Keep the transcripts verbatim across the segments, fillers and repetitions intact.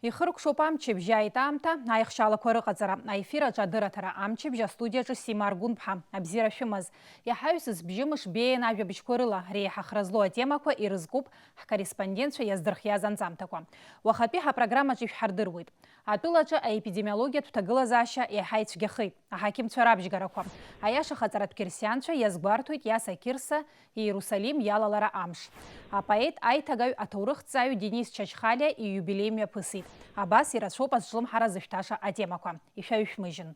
Ихыркәшоуп амчыбжь, иааит аамҭа аихшьалақәа рыҟаҵара. Аефир аҿы адырраҭара амчыбжь, астудиаҿы Сима Аргәынԥҳа. Абзиара шәымаз. Иаҳаҩсыз бжьымш беиан ажәабжьқәа рыла, реиҳа хра злоу атемақәа ирызкуп ҳкорреспондентцәа иаздырхиаз анҵамҭақәа. Уахатәи ҳапрограммаҿы ишәҳардыруеит. Атәылаҿы аепидемиологиатә ҭагылазаашьа иаҳа ицәгьахеит. Аҳақьымцәа рабжьгарақәа. Аиашахаҵаратә қьырсианцәа иазгәарҭоит Иаса Қьырса Иерусалим иалалара амш. Апоет, аиҭагаҩ, аҭоурыхҭҵааҩ Денис Чачхалиа ииубилеи мҩаԥысит. Абас ирацәоуп азҿлымҳара зышәҭаша атемақәа. Ишәаҩшәмыжьын.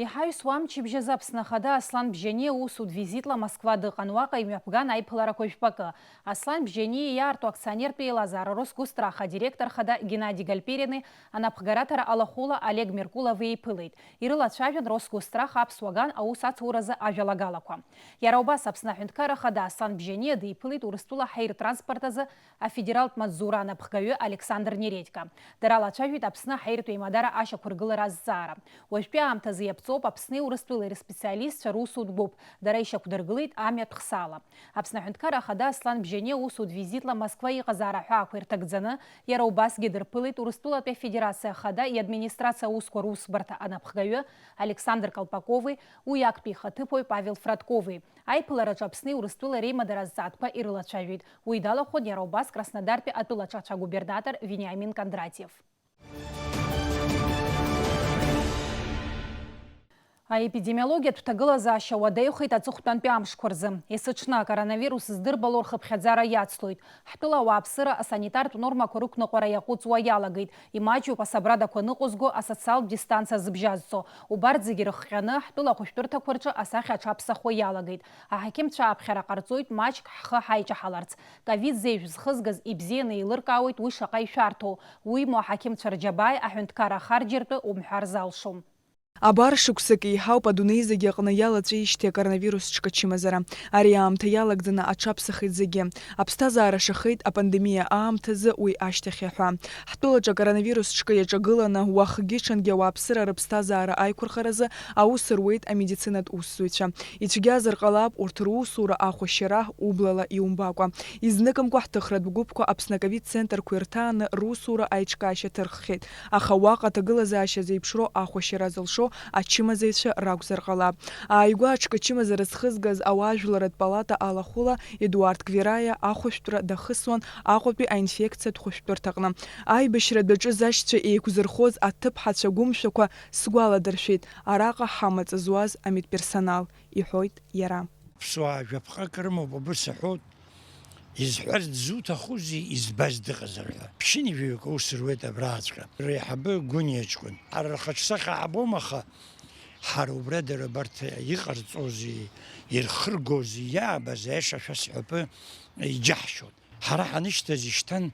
Иҳаҩсуа амчыбжь азы Аԥсны Ахада Аслан Бжьаниа усутә визитла Москва дыҟан, уаҟа имҩаԥган аиԥыларақәа жәпакы. Аслан Бжьаниа иаарту акционертә еилазаара Росгосстраха адиректор хада Геннади Гальперини анапхгараҭара алахәыла Олег Меркулов еиԥылеит. Ирылацәажәан Росгосстраха аԥсуа ган аус ацуразы ажәалагалақәа. Иара убас Аԥсны аҳәынҭқарра хада Аслан Бжьаниа диԥылеит Урыстәыла ҳаиртранспорт азы афедералтә маҵзура анапхгаҩы Александр Нередько. Дара лацәажәеит Аԥсны аҳаиртә еимадара ашьақәыргылара азҵаара. Уажәтәи аамҭазы иаԥҵоуп Аԥсни Урыстәылеи рспециалистцәа русутә гәыԥ, дара ишьақәдыргылеит амҩатә хсаала. Аԥсны аҳәынҭқарра ахада Аслан Бжьаниа усутә визитла Москва иҟазаара аҳәаақәа ирҭагӡаны, иара убасгьы дырԥылеит Урыстәылатәи Афедерациа Ахада иадминистрациа аусқәа русбарҭа анапхгаҩы Александр Колпакови уи актәи ихаҭыԥуаҩ Павел Фродкови. Аиԥылараҿы Аԥсни Урыстәылеи реимадара азҵаатәқәа ирылацәажәеит. Уи далахәын иара убас Краснодартәи атәылаҿацәа губернатор Вениамин Кондратиев. Аепидемиологиатә ҭагылазаашьа уадаҩхеит аҵыхәтәантәи амшқәа рзы. Есыҽны акоронавирус здырбало рхыԥхьаӡара иацлоит. Ҳтәыла ауааԥсыра асанитартә нормақәа рықәныҟәара иаҟәыҵуа иалагеит, имаҷҩуп асабрадақәа ныҟәызго, асоциалтә дистанциа зыбжьазҵо. Убарҭ зегьы рыхҟьаны, ҳтәыла ахәышәтәырҭақәа рҿы асахьа аҽаԥсахуа иалагеит. Аҳақьымцәа аԥхьара ҟарҵоит маҷк ҳхы ҳаиҷаҳаларц. Ковид зеижә зхызгаз ибзианы еилыркаауеит уи шаҟа ишәарҭоу, уимоу аҳақьымцәа рџьабааи аҳәынҭқарра ахарџьыртәы умҳәар залшом. Абар шықәсык еиҳауп адунеи зегьы аҟны иалаҵәеижьҭеи акоронавирус ҽкачымазара. Ари аамҭа иалагӡаны аҽаԥсахит зегьы. Аԥсҭазаара шахеит апандемиа аамҭазы, уи ашьҭахьы ҳәа. Ҳтәылаҿы акоронавирус ҽкы иаҿагыланы, уахгьы-ҽынгьы ауааԥсыра рыԥсҭазаара аиқәырхаразы аус руеит амедицинатә усзуҩцәа. Ицәгьазар ҟалап урҭ русура ахәашьара, ублала иумбакәа. Изныкымкәа ҳҭыхратә гәыԥқәа Аԥсны аковид центрқәа ирҭааны русура аиҿкаашьа ҭырххьеит. Аха уаҟа аҭагылазаашьа зеиԥшроу ахәашьара зылшо ачымазаҩцәа ракәзар ҟалап. Ааигәа аҽкачымазара зхызгаз ауаажәларратә палата алахәыла Едуард Гвираиа ахәышәтәра дахысуан Аҟәатәи аинфекциатә хәышәтәырҭаҟны. Аибашьра адәаҿы зашьцәа еиқәзырхоз аҭыԥҳацәа гәымшәақәа сгәаладыршәеит араҟа ҳамаҵ зуаз амедперсонал, иҳәоит иара. Ԥсуаа жәаԥҟак рымоуп, убыс аҳәоит. Изҳәарц дзуҭахузеи, избаз дыҟазар ҳәа. Ԥшьынҩажәаҩык аус руеит абраҵәҟьа. Реиҳабы Гәыниа ҷкәын. Ҳара рхаҿсахьа ҳабом, аха ҳара убра дара абарҭ иҟарҵози, ирхыргози, иаабаз аиаша шәасҳәап, иџьаҳшьоит. Ҳара ҳанышьҭаз ишьҭан,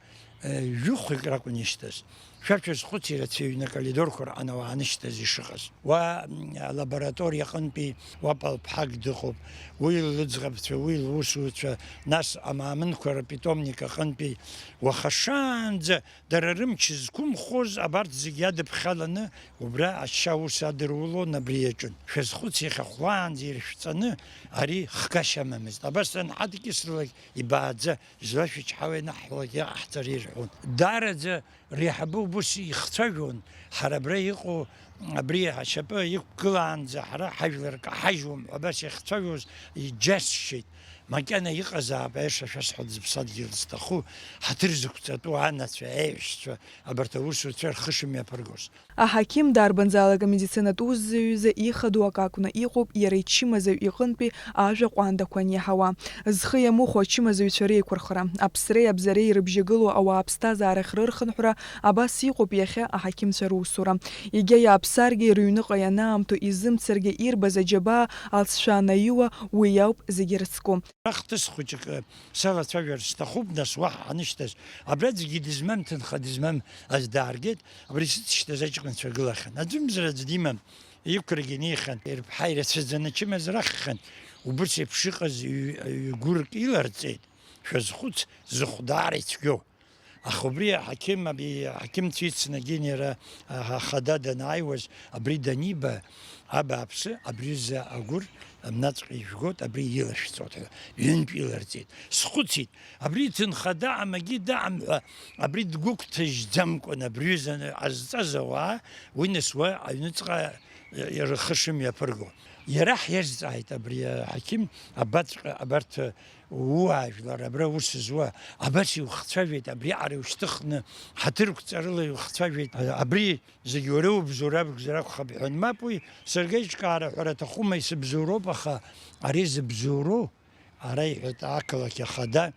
э, жәохәҩык ракәын ишьҭаз. Шәа шәазхәыц, ирацәаҩны акалидорқәа рҟны ауаа анышьҭаз ишыҟаз. Уа, м, алабораториа аҟынтәи уа палԥҳак дыҟоуп, уи лыӡӷабцәа, уи лусуцәа, нас амаамынқәа рпитомник аҟынтәи, уаха шаанӡа дара рымч зқәымхоз абарҭ зегьы иадыԥхьаланы, убра ашьа аус адырулон, абри иаҿын. Шәазхәыц, иахьа хәлаанӡа иршәҵаны ари хгашьа амамызт. Абас анҳадкьыслак ибааӡа, злашәычҳауа ианаҳҳәалак иҟаҳҵар ирҳәон. Даараӡа реиҳабы убыс ихцәажәон, ҳара абра иҟоу, абри ашьапы иқәгылаанӡа ҳара ҳажәлар каҳажьуам ҳәа абас иахцәажәоз иџьасшьеит. Макьана иҟазаап, аиаша шәасҳәап, зыԥсадгьыл зҭаху, ҳаҭыр зықәҵатәу анацәа, аиҳәшьцәа, абарҭ аусуцәа рхы шымҩаԥыргоз. Аҳақьым дарбанзаалак амедицинатә усзуҩы изы ихадоу акы акәны иҟоуп иара ичымазаҩ иҟынтәи ажәа ҟәандақәа аниаҳауа. Зхы иамыхәо ачымазаҩцәа реиқәырхара, аԥсреи абзареи ирыбжьагылоу ауаа аԥсҭазаарахь рырхынҳәра, абас иҟоуп иахьа аҳақьымцәа русура. Егьа иааԥсаргьы, рыҩныҟа ианаамҭоу изымцаргьы, ирбаз аџьабаа алҵшәа анаиуа, уи ауп зегьы рыцку. Ахҭыс хәыҷык салацәажәар сҭахуп, нас, уаҳа ҳанышьҭаз, абра аӡәгьы дызмам, ҭынха дызмам аӡә дааргеит, абри сыцышьҭаз аҷкәынцәа гылахьан. Аӡәымзар аӡә димам, иқәрагьы неихьан, рыԥҳа ирацәаӡаны ачымазара ахьхьан, убырҭ еиԥш иҟаз ҩ-, ҩ-гәырк иларҵеит, шәазхәыц, зыхә даара ицәгьоу. Аха убри аҳақьым, аби-, аҳақьымцәа ицнагьы иара, аха-, ахада данааиуаз, абри даниба, абааԥсы, абри рзы агәыр Абнаҵәҟьа ижәгоит, абри илашәҵоит ҳәа, ҩынтә иларҵеит. Схәыцит, абри ҭынха даҟам, агьи даҟам ҳәа, абри дгәыгәҭажьӡамкәан абри ҩыза ҟазҵаз ауаа, уи нас уа аҩныҵҟа рхы шымҩаԥырго. Иара ҳиазҵааит абри аҳақьым, абаҵәҟьа, абарҭ ууаажәлар, абра ус зуа, абас иухцәажәеит, абриаҟара иушьҭыхны, ҳаҭырқәҵарыла иухцәажәеит, абри зегь уара иубзоуроуп акәхап, иҳәан, мап, уи саргьы аиҿкаара ҳәара аҭахума, исыбзоуроуп, аха ари зыбзоуроу, ара иҳәеит ақалақь ахада,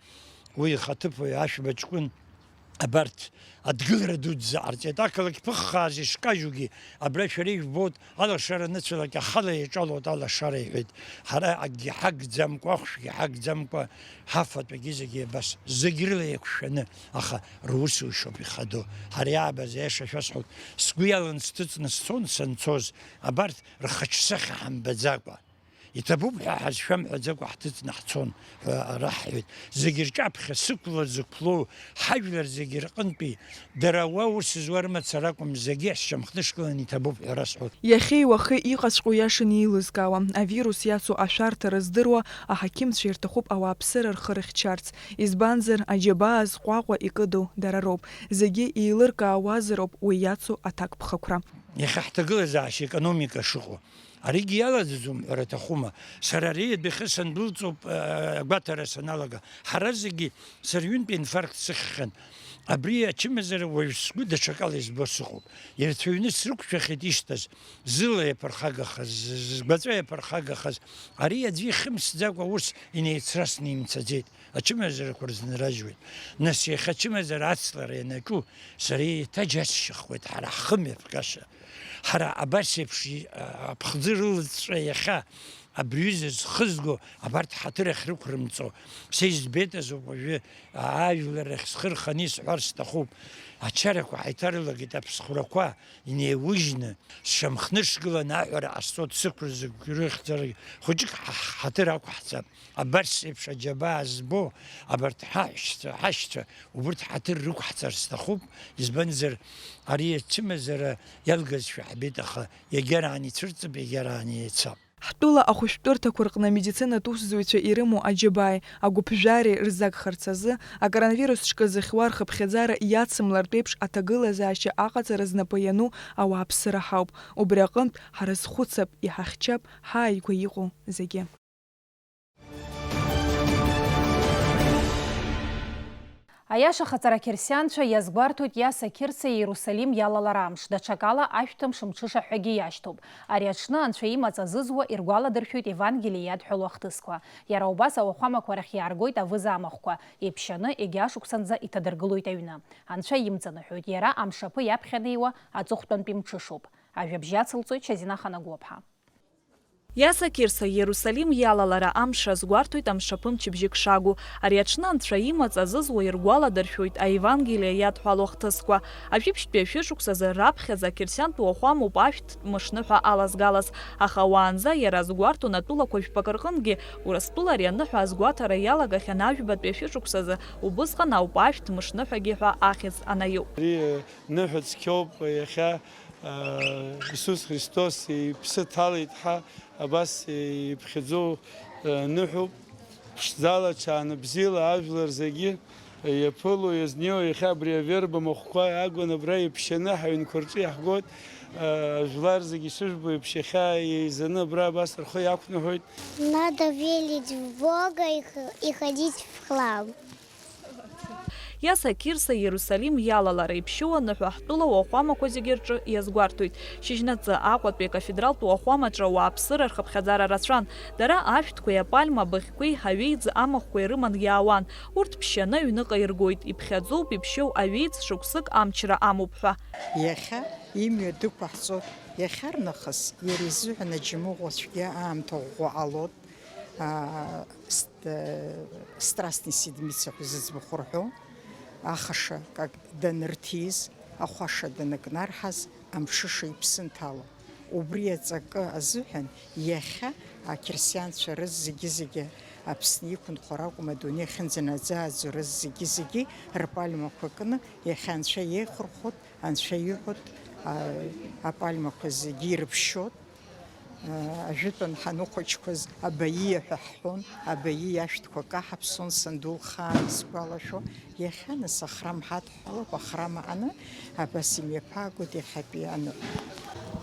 уи ихаҭыԥуаҩ Ашәба ҷкәын, абарҭ адгылара дуӡӡа ҟарҵеит, ақалақь ԥыххааз ишкажьугьы, абра шәара ижәбоит, алашара аныцәалак ахала иаҿалоит алашара, иҳәеит. Ҳара акгьы ҳагӡамкәа, ахәшәгьы ҳагӡамкәа, ҳафатәгьы зегьы абас, зегь рыла еиқәшәаны, аха русушьоуп ихадоу. Ҳара иаабаз аиаша шәасҳәоит, сгәы иалан сҭыҵны сцон санцоз, абарҭ рхаҿсахьа ҳамбаӡакәа. Иҭабуп ҳәа ҳазшәамҳәаӡакәа ҳҭыҵны ҳцон ҳәа ара ҳҳәеит. Зегь рҿаԥхьа сықәла зықәлоу ҳажәлар зегь рҟынтәи дара уа ус зуа рымацара акәым, зегьы ашьамхнышгыланы иҭабуп ҳәа расҳәоит. Иахьеи уахеи иҟаҵәҟьоу иашаны еилызкаауа, авирус иацу ашәарҭара здыруа аҳақьымцәа ирҭахуп ауааԥсыра рхы рыхьчарц, избанзар, аџьабаа зҟәаҟәа икыду дара роуп, зегьы еилыркаауазароуп уи иацу аҭакԥхықәра. Иахьа ҳҭагылазаашьа економика шыҟоу, аригьы иалаӡаӡом ҳәара аҭахума? Сара ари адәахьы сандәылҵоуп, э, агәаҭара саналага. Ҳара зегьы, сара ҩынтә инфаркт сыхьхьан. Абри ачымазара уажә сгәы даҽакала избо сыҟоуп. Ирацәаҩны срықәшәахьеит ишьҭаз, зыла иаԥырхагахаз, з-, згәаҵәа иаԥырхагахаз. Ари аӡәы ихымсӡакәа ус инеицрасны имцаӡеит. Ачымазарақәа рзынражьуеит. Нас иахьа ачымазара ацлара ианаҿу, сара еиҭа џьасшьахуеит ҳара ҳхымҩаԥгашьа. Ҳара абас еиԥш и-, а-, аԥхӡы рылҵәа иахьа абри ҩыза зхызго абарҭ ҳаҭыр ахьрықәрымҵо, са избеит азоуп уажәы, а-, ажәлар рахь схы рханы исҳәар сҭахуп. Ачарақәа ҳаиҭарылагеит, аԥсхәрақәа инеиужьны, сшьамхнышгыланы аҳәара ҟасҵоит, сықәра зегь рыхьӡарагь хәыҷык ҳа-, ҳаҭыр ақәаҳҵап. Абарҭ еиԥш аџьабаа збо, абарҭ ҳаҳәшьцәа, ҳашьцәа, убырҭ ҳаҭыр рықәҳҵар сҭахуп, избанзар, ари ачымазара иалгазшәа ҳбеит, аха иагьараан ицәырҵып, иагьараан еицап. Ҳтәыла ахәышәтәырҭақәа рҟны амедицинатә усзуҩцәа ирымоу аџьабааи агәыԥжәареи рзагхарц азы, акоронавирус ҿкы зыхьуа рхыԥхьаӡара иацымлартә еиԥш аҭагылазаашьа аҟаҵара знапы иану ауааԥсыра ҳауп. Убри аҟынтә ҳара зхәыцып, иҳахьчап ҳааигәа иҟоу зегьы. Аиашахаҵара ақьырсианцәа иазгәарҭоит Иаса Қьырса Иерусалим иалалара амш, даҽакала ашәҭымш мҽыша ҳәагьы иашьҭоуп. Ари аҽны Анцәа имаҵ азызуа иргәаладыршәоит Евангелие иадҳәалоу ахҭысқәа. Иара убас ауахәамақәа рахь иааргоит авыза амахәқәа, иԥшьаны егьи ашықәсанӡа иҭадыргылоит аҩны. Анцәа имҵаныҳәоит иара амшаԥы иаԥхьанеиуа аҵыхәтәантәи мҽышоуп. Ажәабжь иацылҵоит Шьазина Ханагәлаԥҳа. Иаса Қьырса Иерусалим иалалара амш азгәарҭоит амшаԥы мчыбжьык шагу. Ари аҽны Анцәа имаҵ азызуа иргәаладыршәоит аевангелие иадҳәалоу ахҭысқәа. Ажәибжьтәи ашәышықәсазы раԥхьаӡа ақьырсиантә уахәамоуп ашәҭ мышныҳәа алазгалаз, аха уаанӡа иара азгәарҭон атәылақәа жәпак рҟынгьы, Урыстәыла ари аныҳәа азгәаҭара иалагахьан ажәбатәи ашәышықәсазы, убысҟан ауп ашәҭ мышныҳәагьы ҳәа ахьӡ анаиу. Ари, э, ныҳәа цқьоуп иахьа. Иисус Христос иԥсы ҭалеит ҳәа абас иԥхьаӡоу ныҳәоуп. Ԥшӡала, ҽаанбзиала ажәлар зегьы иаԥыло, иазнеиуа, иахьа абри аверба махәқәа иаагон абра иԥшьаны ҳаҩнқәа рҿы иаҳгоит. Ажәлар зегьы ишыжәбо еиԥш, иахьа еизаны абра абас рхы иақәныҳәоит. Надо верить в Бога и х-, и ходить в храм. Иаса Қьырса Иерусалим иалалара иԥшьоу аныҳәа ҳтәыла уахәамақәа зегьы рҿы иазгәарҭоит. Шьыжьнаҵы Аҟәатәи акафедралтә уахәамаҿы ауааԥсыра рхыԥхьаӡара рацәан. Дара ашәҭқәеи апальма быӷьқәеи аҩеиӡ амахәқәа ирыман иаауан. Урҭ ԥшьаны аҩныҟа иргоит, иԥхьаӡоуп иԥшьоу аҩеиӡ шықәсык амчра амоуп ҳәа. Иахьа имҩа дықәаҳҵоит, иахьарнахыс иара изыҳәан аџьамыӷәа цәгьа аамҭа ӷәӷәа ҟалоит. Аа, ст-, Страстный Седмица ҳәа зыӡбахә рҳәо, ахаша как данырҭиз, ахәаша данакнарҳаз, амҽыша иԥсы нҭало. Убри аҵакы азыҳәан иахьа ақьырсианцәа рызегьы-зегьы, Аԥсны иқәынхо ракәым, адунеи ахьынӡанаӡааӡо рызегьы-зегьы рпальмақәа кны, иахьа Анцәа иеихырхәоит, Анцәа иҳәоит, а, апальмақәа зегьы ирыԥшьоит. Ажәытәан ҳаныхәыҷқәаз абаиа ҳәа ҳҳәон, абаиа ашәҭқәа каҳаԥсон санду лхаан исгәалашәо, иахьа нас ахрам ҳадҳәалоуп, ахрам ааны абас имҩаԥаагоит иахьатәи аныҳәа.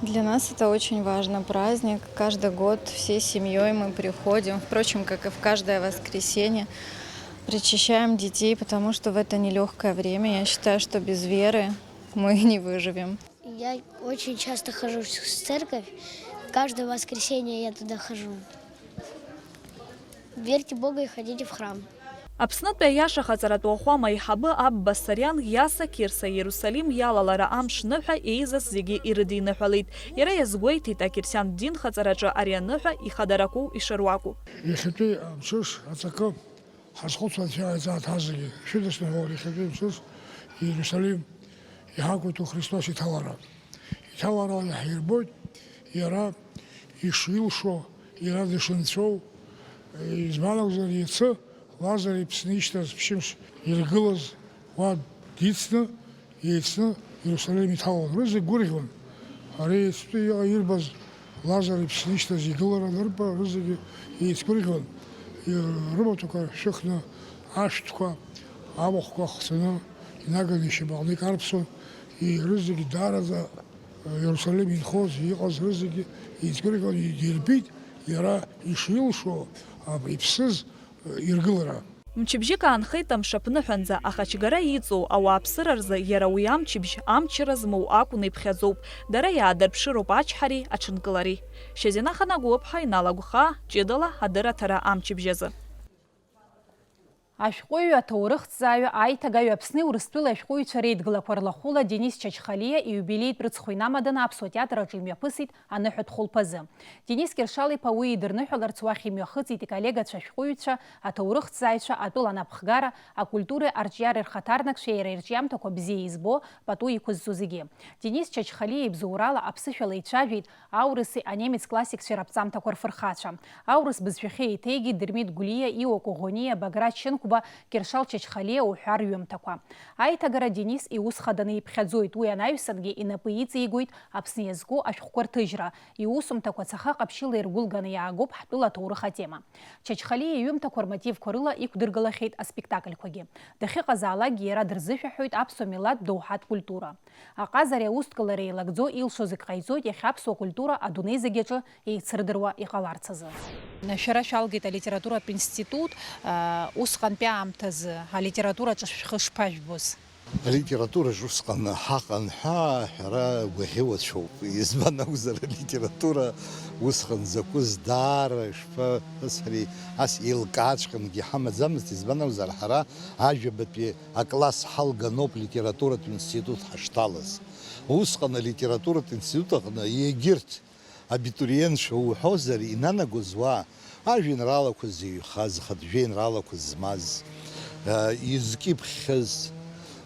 Для нас это очень важный праздник. Каждый год всей семьей мы приходим, впрочем, как и в каждое воскресенье, причащаем детей, потому что в это нелёгкое время, я считаю, что без веры мы не выживем. Я очень часто хожу в церковь, каждое воскресенье я туда хожу. Верьте в Бога и ходите в храм. Аԥснытәи аиашахаҵаратә уахәама аиҳабы Абба Сариан Иаса Қьырса Иерусалим иалалара амш ныҳәа еизаз зегьы ирыдиныҳәалеит. Иара иазгәеиҭеит, ақьырсиантә динхаҵараҿы ари аныҳәа ихадарақәоу ишыруаку. Иахьатәи амҽыш аҵакы ҳазхәыцуа анцәа иааиҵааит ҳазегьы. Шәыдысныҳәалоит иахьатәи амҽыш Иерусалим иҳақәиҭу Христос иҭалара. Иҭалара иаҳирбоит иара ишилшо, иара дышынцәоу, избан акәзар, иацы Лазар иԥсны ишьҭаз ԥшьымш иргылаз уа дицны, еицны Иерусалим иҭалон. Рызегь гәырӷьон. Ари иацтәи иҟа ирбаз Лазар иԥсны ишьҭаз игылара анырба, рызегьы еицгәырӷьон. Рымаҭәақәа шәыхны, ашәҭқәа, амахәқәа ахҵәаны инаганы ишьапаҟны икарԥсон. Рызегьы даараӡа Иерусалим инхоз, иҟаз рызегьы еицгәырӷьон, идирбеит иара ишилшо абри иԥсыз иргылара. Мчыбжьык аанхеит амшаԥныҳәанӡа, ахачгара иҵоу ауааԥсыра рзы иара уи амчыбжь амчра змоу акәны иԥхьаӡоуп, дара иаадырԥшыроуп ачҳареи аҽынкылареи. Шьазина Ханагәыԥҳа иналагәха, ҷыдала адырраҭара амчыбжь азы. Ашәҟәыҩҩы, аҭоурыхҭҵааҩы, аиҭагаҩы, Аԥсни Урыстәылеи ашәҟәыҩҩцәа реидгылақәа рлахәыла Денис Чачхалиа ииубилеитә рыцхә инамаданы Аԥсуа театр аҿы имҩаԥысит аныҳәатә хәылԥазы. Денис Кьыршал-иԥа уи идырныҳәаларц уахь имҩахыҵит иколлегацәа ашәҟәыҩҩцәа, аҭоурыхҭҵааҩцәа, атәыла анапхгара, акультуреи арҿиареи рхаҭарнакцәа иара ирҿиамҭақәа бзиа избо пату иқәызҵо зегьы. Денис Чачхалиа ибзоурала аԥсышәала ицәажәеит аурыси анемец классикцәеи раԥҵамҭақәа рфырхацәа. Аурыс бызшәахьы еиҭеигеит Дырмит Гәлиа, Иуа Коӷониа, Баграт Шьынқәба, Кьыршал Чачхалиа уҳәа рҩымҭақәа. Аиҭагара Денис иус хаданы иԥхьаӡоит, уи анаҩсангьы инапы иҵигоит Аԥсны иазку ашәҟәқәа рҭыжьра, иусумҭақәа цаха ҟаԥшьыла иргәылганы иаагоуп ҳтәыла аҭоурых атема. Чачхалиа иҩымҭақәа рмотивқәа рыла иқәдыргылахьеит аспектакльқәагьы. Дахьыҟазаалакгьы иара дырзыҳәаҳәоит аԥсуа милаҭ доуҳатә культура. Аҟазареи аусҭгалареи еилагӡо илшо зегь ҟаиҵоит иахьа аԥсуа культура адунеи зегь аҿы еицырдыруа иҟаларц азы. Шәара шәалгеит алитературатә институт, аа, усҟантәи аамҭазы алитератураҿы шәхы шԥажәбоз? Алитератураҿы усҟан ҳаҟан ҳәа аҳәара гәаӷьуацәоуп. Избан акәзар, алитература усҟан закәыз даара, ишԥасҳәари, ас еилкааҵәҟьангьы иҳамаӡамызт. Избан акәзар, ҳара ажәабатәи акласс ҳалганоуп литературатә институт ҳашҭалаз. Усҟан алитературатә институт аҟны егьырҭ абитуриентцәа уҳәозар, инанагоз уа ажәеинраалақәа зыҩхаз, хатә жәеинраалақәа змаз, а, изкьыԥхьхьаз,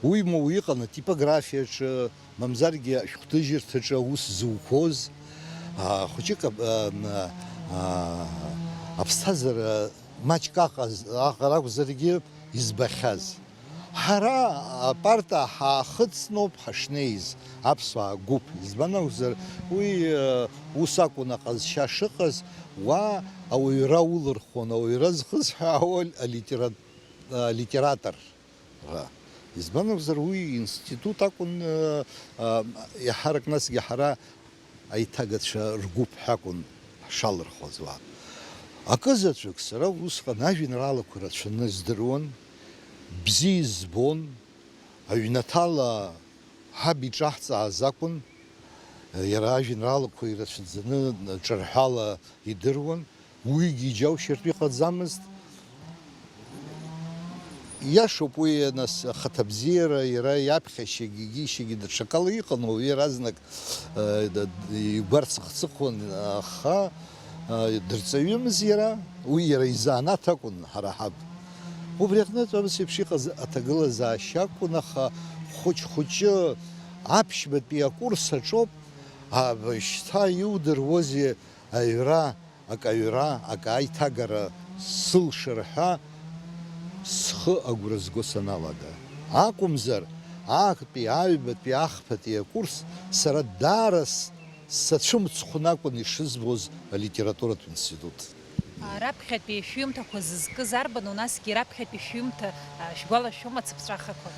уимоу иҟан атипографиаҿы, мамзаргьы ашәҟәҭыжьырҭаҿы аус зуқәоз, а, хәыҷык ап-, а, а, аԥсҭазаара маҷк аҟаз-, аҟара акәзаргьы избахьаз. Ҳара апарта ҳаахыҵноуп ҳашнеиз, аԥсуаа гәыԥ. Избан акәзар, уи, э, ус акәын аҟазшьа шыҟаз, уа ауаҩра улырхуан, ауаҩра зхысҳәаауа алитера-, алитераторра. Избан акәзар, уи институт акәын, э, э, иаҳарак насгьы ҳара аиҭагацәа ргәыԥ ҳәакәын ҳшалырхуаз уа. Акызаҵәык сара усҟан ажәеинраалақәа рацәаны здыруан, бзиа избон, аҩнаҭала ҳаб иҿаҳҵааз акәын, иара ажәеинраалақәа ирацәаӡаны ҿырҳәала идыруан, уигьы иџьаушьартә иҟаӡамызт. Иашоуп уи, нас, ахаҭабзиара, иара иаԥхьашьагьы, егьишьагьы даҽакала иҟан, уаҩы иаразнак, э, д-, д-, игәарцыхцыхуан, аха, э, дырҵаҩымыз иара, уи иара изанааҭ акәын, ҳара ҳаб. Убри аҟнытә абас еиԥш иҟаз аҭагылазаашьа акәын, аха хәыҷ-хәыҷы аԥшьбатәи акурс аҿоуп, а, шьҭа иудыруазеи аҩра, акаҩра, акы аиҭагара сылшар ҳәа схы агәра зго саналага. Акәымзар, актәи, аҩбатәи, ахԥатәи акурс сара даара с-, Сацәымцхәын акәын ишызбоз алитературатә институт. Раԥхьатәи шәҩымҭақәа зызкыз арбану, насгьы раԥхьатәи шәҩымҭа шәгәалашәома цыԥҵәахақәак?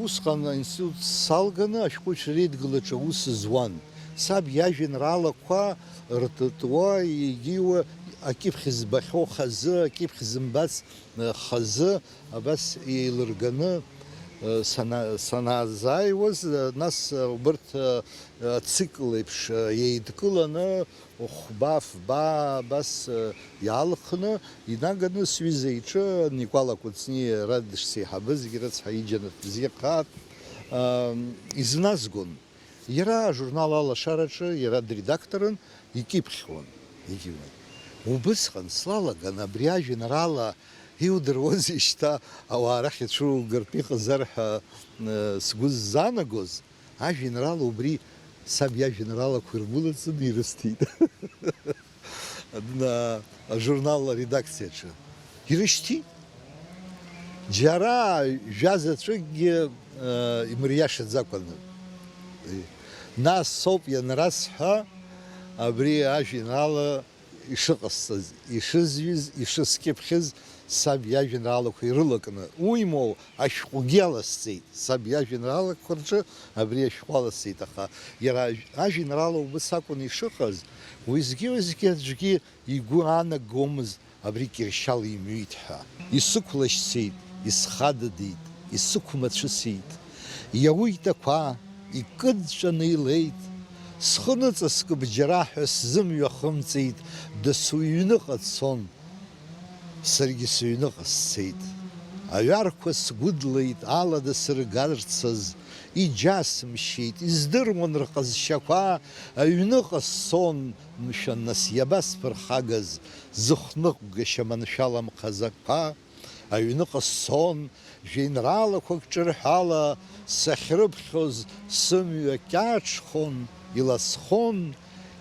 Усҟан аинститут салганы ашәҟәыҩҩцәа реидгылаҿы аус зуан. Саб иажәеинраалақәа ртытуа, егьиуа, акьыԥхь збахьоу хазы, акьыԥхь зымбац хазы абас еилырганы сана-, саназааиуаз, нас убырҭ ацикл еиԥш еидкыланы, хәба-фба абас иаалхны инаганы сҩыза иҿы Никәала Кәыҵниа ара дышсеиҳабызгьы рыцҳа иџьанаҭ бзиа хаат, изназгон. Иара ажурнал Алашараҿы иара дредакторын, икьыԥхьуан, егьиуан. Убысҟан слалаган абри ажәеинраала иудыруазеи шьҭа ауаа рахь ицәугартә иҟазар ҳәа сгәы ззаанагоз, ажәеинраала убри саб иажәеинраалақәа иргәылаҵаны ирысҭеит. Адна ажурнал аредакциаҿы ирышьҭит. Џьара жәазаҵәыкгьы, э, имыриашаӡакәаны. Нас соуп ианрасҳәа абри ажәеинраала ишыҟасҵаз, ишызҩыз, ишыскьыԥхьыз саб иажәеинраалақәа ирылакны. Уимоу, ашәҟәгьы аласҵеит. Саб иажәеинраалақәа рҿы абри ашәҟәы аласҵеит, аха иара ажә-, ажәеинраала убыс акәын ишыҟаз, уеизгьы-уеизгьы аӡәгьы игәы аанагомызт абри Кьыршьал имҩит ҳәа. Исықәлашьцеит, исхадыдит, исықәмацәысит. Иауит ақәа, икыдҵәаны илеит. Схы ныҵаскып џьара ҳәа сзымҩахымҵит, дасу иҩныҟа дцон. Саргьы сыҩныҟа сцеит. Аҩарқәа сгәыдлеит, алада сыргарцаз, иџьасымшьеит, издыруан рҟазшьақәа, аҩныҟа сцон, мшәан, нас иабасԥырхагаз, зыхныҟәгашьа маншәалам хазақәа, аҩныҟа сцон, жәеинраалақәак ҿырҳәала сахьрыԥхьоз сымҩа кьаҿхон, иласхон,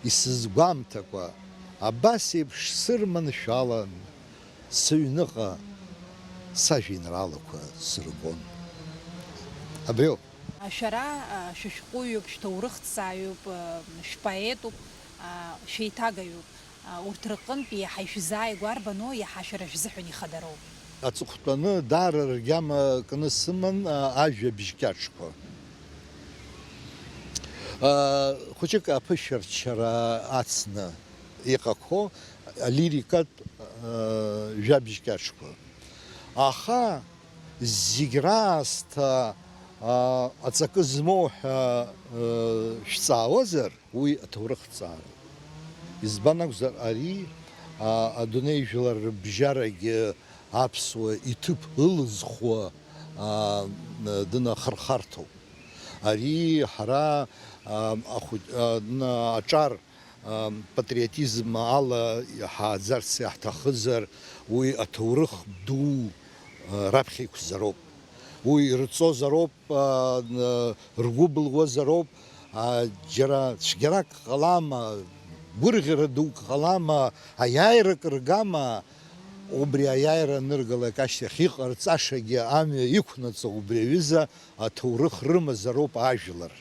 исызгәамҭакәа, абас еиԥш сырманшәалан, сыҩныҟа сажәеинраалақәа сыргон. Абриоуп. Шәара шәышәҟәыҩҩуп, шәҭоурыхҭҵааҩуп, шәпоетуп, шәеиҭагаҩуп. Урҭ рҟынтә иаҳа ишәзааигәа арбану, иаҳа шәара шәзыҳәан ихадароу? Аҵыхәтәаны даара ргьама кны сыман ажәабжь кьаҿқәа. Хәыҷык аԥышәарччара ацны иҟақәоу алирикатә жәабжь кьаҿқәа. Аха зегь раасҭа аҵакы змоу ҳәа шәҵаауазар, уи аҭоурыхҭҵаароуп. Избан акәзар, ари адунеи жәлар рыбжьарагьы аԥсуа иҭыԥ ылызхуа дынахырхарҭоуп. Ари ҳара ахәыҷ-, аҿар патриотизм ала иҳааӡарц иаҳҭахызар, уи аҭоурых ду раԥхьа иқәзароуп. Уи ирҵозароуп, ргәы былуазароуп, џьара цәгьарак ҟалама, гәырӷьара дук ҟалама, аиааирак ргама, убри аиааира аныргалак ашьҭахь иҟарҵашагьы амҩа иқәнаҵо убри аҩыза аҭоурых рымазароуп ажәлар.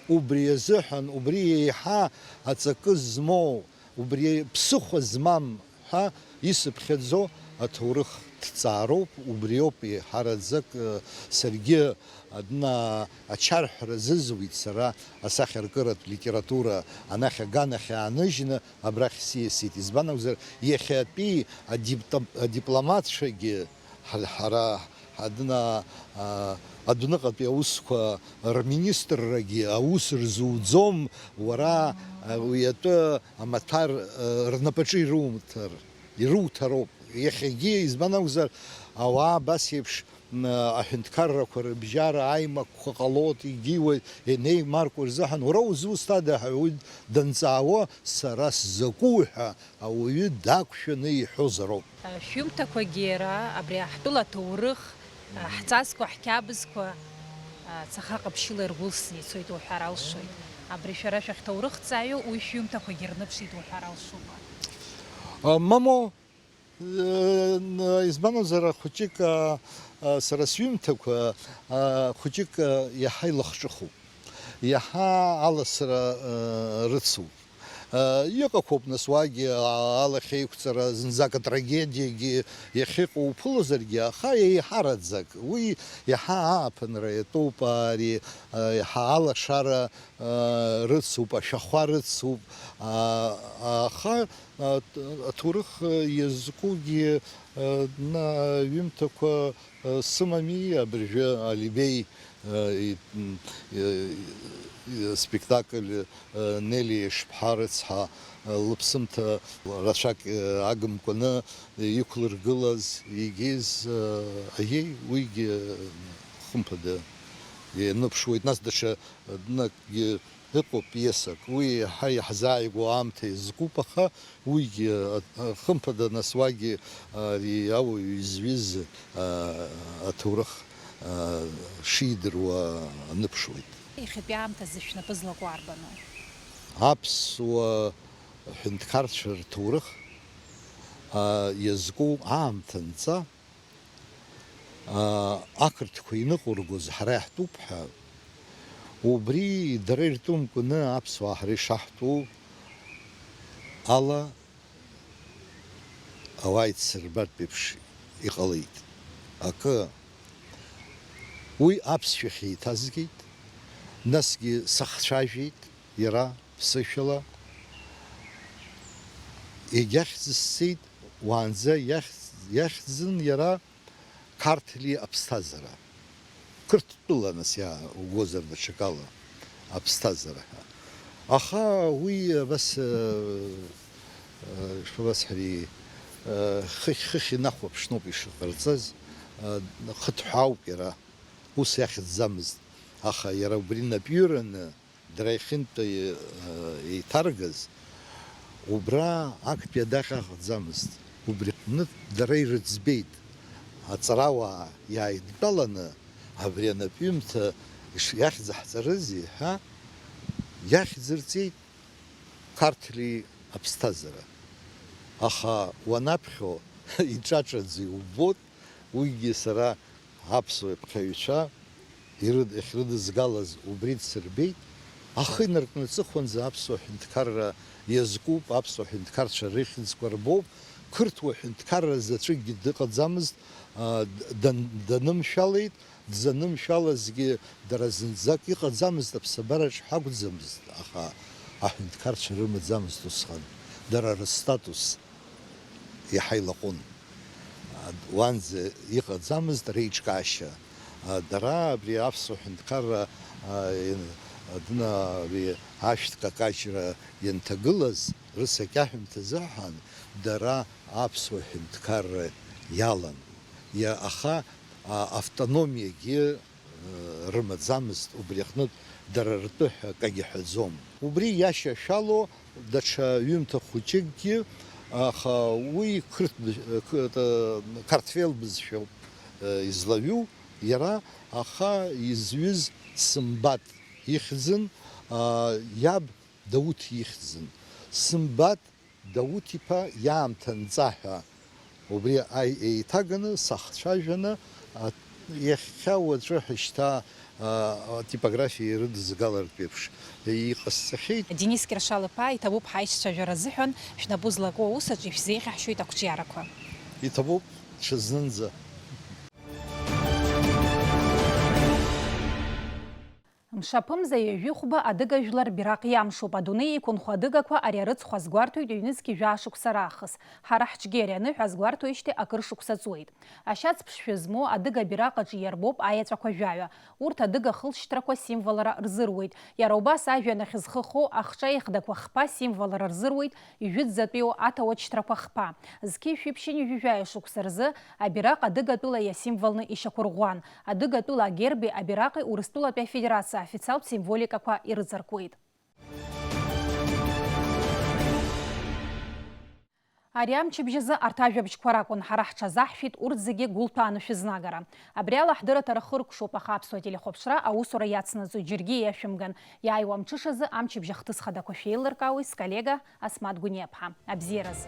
Убри азыҳәан, убри еиҳа аҵакы змоу, убри ԥсыхәа змам ҳәа исыԥхьаӡо аҭоурых ҭҵаароуп, убриоуп еиҳараӡак, э, саргьы адна ачарҳәара зызуит сара асахьаркыратә литература анахь аганахь ааныжьны абрахь сиасит. Избан акәзар, иахьатәи адип-, адипломатцәагьы ҳа-, ҳара Адна, а, адәныҟатәи аусқәа рминистррагьы аус рзуӡом, уара, а, уи атәы амаҭәар, а, рнапаҿы ируҭар, ируҭароуп. Иахьагьы, избан акәзар, ауаа абас еиԥш, м, аҳәынҭқаррақәа рыбжьара аимакқәа ҟалоит, егьиуеит, инеимаркуа рзыҳәан, уара узусҭада ҳәа уи данҵаауа, сара сзакәу ҳәа ауаҩы дақәшәаны иҳәозароуп. Шәҩымҭақәагьы иара абри ҳтәыла аҭоурых, ҳҵасқәа, ҳқьабзқәа цаха ҟаԥшьыла иргәылсны ицоит уҳәар алшоит. Абри шәара шәахьҭоурыхҭҵааҩу уи шәҩымҭақәагьы рныԥшит уҳәар алшома? Мамоу, избанзар, хәыҷык, сара сҩымҭақәа хәыҷык иаҳа илахҿыхуп. Иаҳа аласра, э, рыцуп. Э, иҟақәоуп, нас, уагьы, а, алахьеиқәҵара, зынӡак атрагедиагьы иахьыҟоу уԥылозаргьы, аха еиҳараӡак уи иаҳа ааԥынра иатәуп, ари, э, иаҳа алашара, э, рыцуп, ашәахәа рыцуп, а, аха, а, аҭоурых, э, иазкугьы, э, на-, ҩымҭақәа, э, сымами, абыржәы Алибеи, э, и-, м, э, и-, спектакль, э, Нели Ешԥҳа рыцҳа, э, лыԥсымҭа рацәак, э, агымкәаны иқәлыргылаз, игиз, э, аиеи, уигьы, э, хымԥада, ианыԥшуеит, нас даҽа, э, днакгьы Ыҟоуп пиесак, уи иаҳа иаҳзааигәоу аамҭа иазкуп, аха уигьы, а, а, хымԥада, нас уагьы ари ауаҩ изҩыз, а, аҭоурых, а, шидыруа аныԥшуеит. Иахьатәи аамҭазы шәнапы злаку арбану? Аԥсуа ҳәынҭқарцәа рҭоурых, а, иазку аамҭа нҵа, аа, ақырҭқәа иныҟәыргоз ҳара иаҳтәуп ҳәа, убри дара иртәымкәаны аԥсуаа ҳара ишаҳтәу ала ауаа идсырбартә еиԥш иҟалеит. Акы, уи аԥсшәахь еиҭазгеит, насгьы сахцәажәеит иара ԥсышәала, егьахьӡысҵеит, уаанӡа иахь-, иахьӡын иара Қарҭли аԥсҭазаара. Қырҭтәыла, нас, иа-, угозар даҽакала, аԥсҭазаара ҳәа. Аха уи абас, э, э, шԥабасҳәари, э, хыхь-хыхь инахәаԥшноуп ишыҟарҵаз, э, хыҭҳәаауп иара, ус иахьӡӡамызт. Аха иара убри напҩыраны, дара иахьынтәи, э, еиҭаргаз, убра актәи адаҟьа ыҟаӡамызт. Убри аҟнытә дара ирыӡбеит. Аҵарауаа иааидтәаланы, абри анапҩымҭа иш-, иахьӡаҳҵарызеи ҳәа, иахьӡырҵеит Қарҭли аԥсҭазаара. Аха уанаԥхьо, иҿаҿаӡа иубоит, уигьы сара аԥсуа ԥхьаҩцәа ирыд-, иахьрыдызгалаз убри дсырбеит, ахы инаркны аҵыхәанӡа аԥсуа ҳәынҭқарра иазкуп, аԥсуа ҳәынҭқарцәа рыхьӡқәа рбоуп, қырҭуа ҳәынҭқарра заҵәыкгьы дыҟаӡамызт, а, дан-, данымшәалеит, дзанымшәалазгьы дара зынӡак иҟаӡамызт, аԥсабараҿ ҳакәӡамызт, аха аҳәынҭқарцәа рымаӡамызт усҟан, дара рыстатус иаҳа илаҟәын. Уанӡа иҟаӡамызт реиҿкаашьа. Дара абри аԥсуа ҳәынҭқарра, дна-, ари ашәҭ какаҷра ианҭагылаз, рысакьаҳәымҭа азыҳәан дара аԥсуа ҳәынҭқарра иалан. Иа-, аха, а, автономиагьы рымаӡамызт, убри аҟнытә дара ртәы ҳәа акагьы ҳәаӡом. Убри иашьашәало даҽа ҩымҭа хәыҷыкгьы, аха уи қырҭ-, қ-, т-, қарҭвел бызшәоуп, э, излаҩу иара, аха изҩыз Сымбат ихьӡын, а, иаб Дауҭ ихьӡын. Сымбат Дауҭ-иԥа иаамҭа нҵа ҳәа убри аи-, еиҭаганы, сахцәажәаны, а, иахьа уаҵәы ҳашьҭа, а, атипографиа ирыдызгалартә еиԥш иҟасҵахьеит. Денис Кьыршал-иԥа, иҭабуп ҳаишьцәажәара азыҳәан, шәнапы злаку аус аҿы ишәзеиӷьаҳшьоит ақәҿиарақәа. Иҭабуп, ҽазнынӡа. Мшаԥымза ҩажәи хәба адыга жәлар бираҟ иамшуп. Адунеи иқәынхо адыгақәа ари арыцхә азгәарҭоит ҩнызқь жәаа шықәса раахыс. Ҳара ҳҿгьы ари аныҳәа азгәарҭоижьҭеи акыр шықәса ҵуеит. Ашьац ԥшшәы змоу адыга бираҟ аҿы иарбоуп аеҵәақәа жәаҩа. Урҭ адыга хылҵшьҭрақәа символра рзыруеит. Иара убас ажәҩан ахь зхы хоу ахҿа еихдақәа хԥа символра рзыруеит, ижәытәӡатәиу аҭауаџьҭрақәа хԥа. Зқьи жәшәи ԥшьынҩажәи жәаҩа шықәса рзы абираҟ адыгатәыла иасимволны ишьақәырӷәӷәан. Адыгатәыла агерби абираҟи Урыстәылатәи Афедерациа афициалтә символикақәа ирыҵаркуеит. Ари амчыбжь азы арҭ ажәабжьқәа ракәын ҳара ҳҽазаҳшәеит, урҭ зегьы гәылҭәааны шәызнагара. Абри ала ҳдырраҭара хыркәшоуп, аха Аԥсуа телехәаԥшра аусура иацнаҵоит, џьаргьы иашәымган. Иааиуа амҽышазы амчыбжь ахҭыс хадақәа шәеилыркаауеит сколлега Асмаҭ Гәыниаԥҳа. Абзиараз!